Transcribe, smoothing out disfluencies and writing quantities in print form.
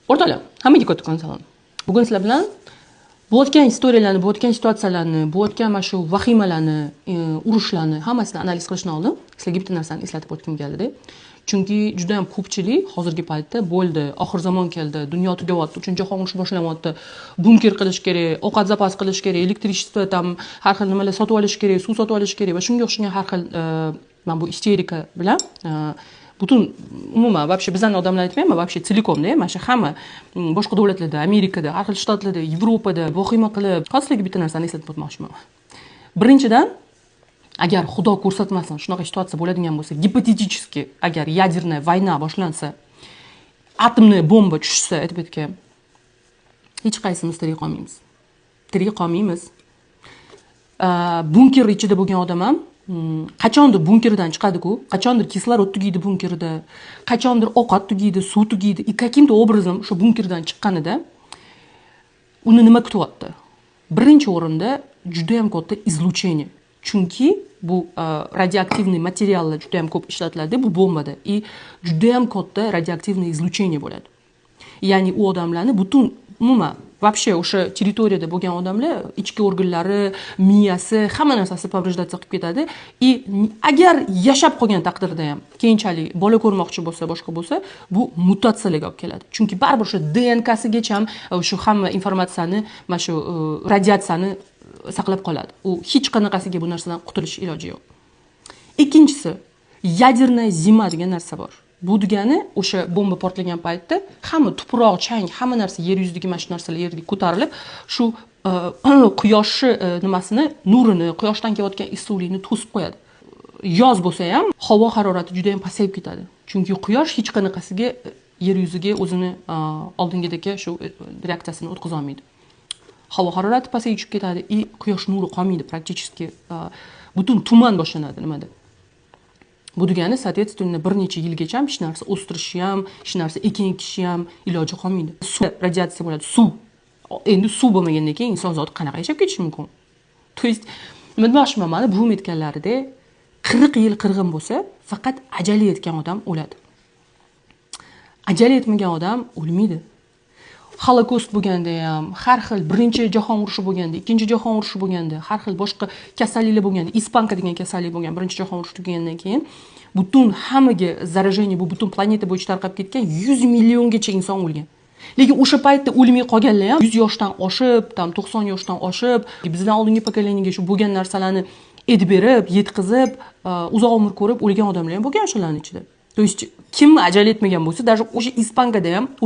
O'rtoqlar, hammaga kattakon salom. Bugun sizlar bilan bo'layotgan история larni, bo'layotgan situatsiyalarni, bo'layotgan mana shu vahimalarni, urushlarni hammasini analiz qilishni oldin sizlarga bitta narsani eslatib o'tgim keldida. Chunki juda ham ko'pchilik hozirgi paytda bo'ldi, oxir zamon keldi, dunyo tugayapti, uchinchi jahon urushi boshlanyapti, bunker qilish kerak, ovqat запас qilish kerak, электричество там, har xil nimalar sotib olish kerak, suv sotib olish kerak va shunga o'xshagan har xil mana bu isterika bilan butun, umuman, вообще bizani odamlar aytmayman, вообще целиком da, mana shu hamma boshqa davlatlarda, Amerikada, har xil shtatlarda, Yevropada vahima qilib. Hozir sizlarga bitta narsani eslatib o'tmoqchiman. Birinchidan, agar, Xudo ko'rsatmasin, shunaqa situatsiya bo'ladigan bo'lsa, гипотетически, agar ядерная война boshlansa, атомный bomba tushsa, aytib aytgan, hech qaysimiz tirik qolmaymiz, tirik qolmaymiz. Bunker ichida bo'lgan odam ham qachondir bunkerdan chiqadiku, qachondir kislorod tugaydi bunkerda, qachondir ovqat tugaydi, suv tugaydi и каким то образом o'sha bunkerdan chiqqanida uni nima kutyapti? Birinchi o'rinda judayam katta излучение, chunki bu радиоактивный materiallar judayam ko'p ishlatiladi bu bombada и judayam katta радиоактивный излучение bo'ladi. Ya'ni u odamlarni butun, umuman, вообще o'sha territoriyada bo'lgan odamlar ichki organlari, miyasi, hamma narsasi повреждаться qilib ketadi. И agar yashab qolgan taqdirda ham keyinchalik bola ko'rmoqchi bo'lsa, boshqa bo'lsa, bu mutatsiyalarga olib keladi, chunki baribir o'sha DNKsigacha ham shu hamma informatsiyani, mana shu radiatsiyani saqlab qoladi. U hech qanaqasiga bu narsadan qutulish iloji yo'q. Ikkinchisi, ядерная зима degan narsa bor. Bu degani, o'sha bomba portlagan paytda hamma tuproq, chang, hamma narsa, yer yuzidagi mana shu narsalar yerga ko'tarilib, shu quyoshni nimasini, nurini, quyoshdan kelayotgan issiqlikni to'sib qo'yadi. Yoz bo'lsa ham havo harorati juda yam pasayib ketadi, chunki quyosh hech qanaqasiga yer yuziga o'zini oldingidagi shu reaksiyasini o'tkazolmaydi. Havo harorati pastga tushib ketadi и quyosh nuri qolmaydi практически, butun tuman boshlanadi nimada. Bu degani, соответственно, bir necha yilgacha hech narsa o'stirishni ham, hech narsa ekin ekishni ham iloji qolmaydi. Suv radiatsiya bo'ladi, suv. Endi suv bo'lmagandan keyin inson zoti qanaqa yashab ketishi mumkin? То есть nima demoqchiman, mani buvim aytganlaridek, 40 yil qirg'in bo'lsa, faqat ajali yetgan odam o'ladi, ajali yetmagan odam o'lmaydi. Xolokost bo'lganda ham, har xil birinchi jahon urushi bo'lganda, ikkinchi jahon urushi bo'lganda, har xil boshqa kasalliklar bo'lganda, испанка degan kasallik bo'lgan, birinchi jahon urushi tugagandan keyin butun hammaga заражение, bu butun planeta bo'yicha tarqab ketgan, 100 milliongacha inson o'lgan. Lekin o'sha paytda o'lmay qolganlar ham 100 yoshdan oshib, там 90 yoshdan oshib, bizdan oldingi поколение ga shu bo'lgan narsalarni aytib berib, yetkazib, uzoq umr ko'rib o'lgan odamlar ham bo'lgan o'shalarni ichida. То есть kim ajali yetmagan bo'lsa, даже o'sha испанка da ham o'lib